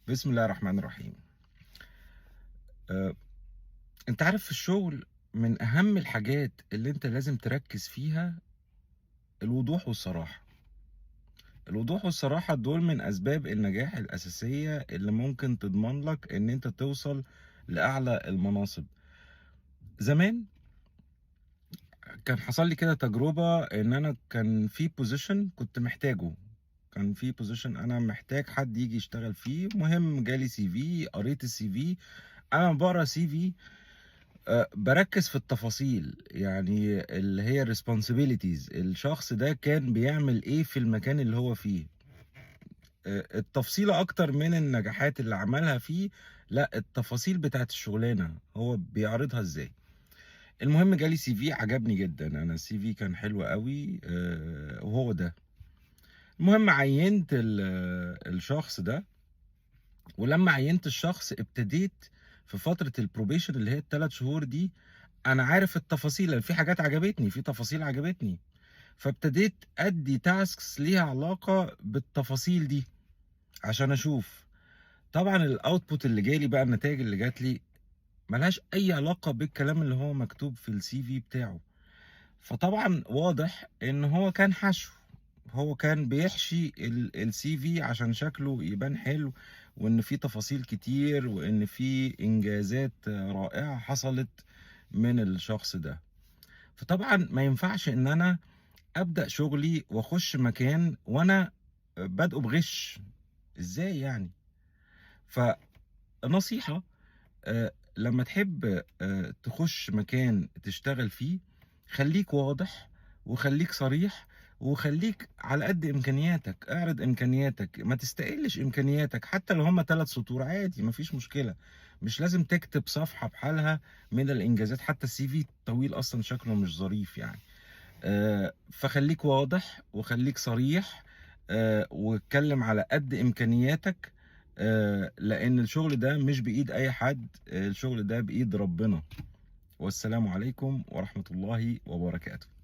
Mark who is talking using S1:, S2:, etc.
S1: بسم الله الرحمن الرحيم. آه، انت عارف، في الشغل من اهم الحاجات اللي انت لازم تركز فيها الوضوح والصراحة. الوضوح والصراحة دول من اسباب النجاح الاساسية اللي ممكن تضمن لك ان انت توصل لاعلى المناصب. زمان كان حصل لي كده تجربة، ان انا كان في position كنت محتاجه، كان في position انا محتاج حد يجي يشتغل فيه. مهم، جالي CV، قريت ال CV. انا بقرا CV، بركز في التفاصيل، يعني اللي هي responsibilities، الشخص ده كان بيعمل ايه في المكان اللي هو فيه. التفصيلة اكتر من النجاحات اللي عملها فيه، لا، التفاصيل بتاعت الشغلانة هو بيعرضها ازاي. المهم جالي CV عجبني جدا، انا ال CV كان حلو قوي، وهو ده. المهم عينت الشخص ده، ولما عينت الشخص ابتديت في فترة ال probation اللي هي ال3 شهور دي. انا عارف التفاصيل، لأن في حاجات عجبتني، في تفاصيل عجبتني، فابتديت ادي tasks ليها علاقة بالتفاصيل دي عشان اشوف. طبعا ال output اللي جالي بقى، النتائج اللي جات لي ملهاش اي علاقة بالكلام اللي هو مكتوب في ال CV بتاعه. فطبعا واضح ان هو كان حشو، هو كان بيحشي ال CV عشان شكله يبان حلو، وان في تفاصيل كتير، وان في انجازات رائعة حصلت من الشخص ده. فطبعا ما ينفعش ان انا ابدا شغلي واخش مكان وانا بادئه بغش، ازاي يعني؟ فنصيحة، لما تحب تخش مكان تشتغل فيه، خليك واضح وخليك صريح وخليك على قد امكانياتك، اعرض امكانياتك، ما تستقلش امكانياتك، حتى لو هما 3 سطور عادي، مفيش مشكلة. مش لازم تكتب صفحة بحالها من الانجازات، حتى ال CV الطويل اصلا شكله مش ظريف يعني. فخليك واضح وخليك صريح، واتكلم على قد امكانياتك، لان الشغل ده مش بايد اي حد، الشغل ده بايد ربنا. والسلام عليكم ورحمة الله وبركاته.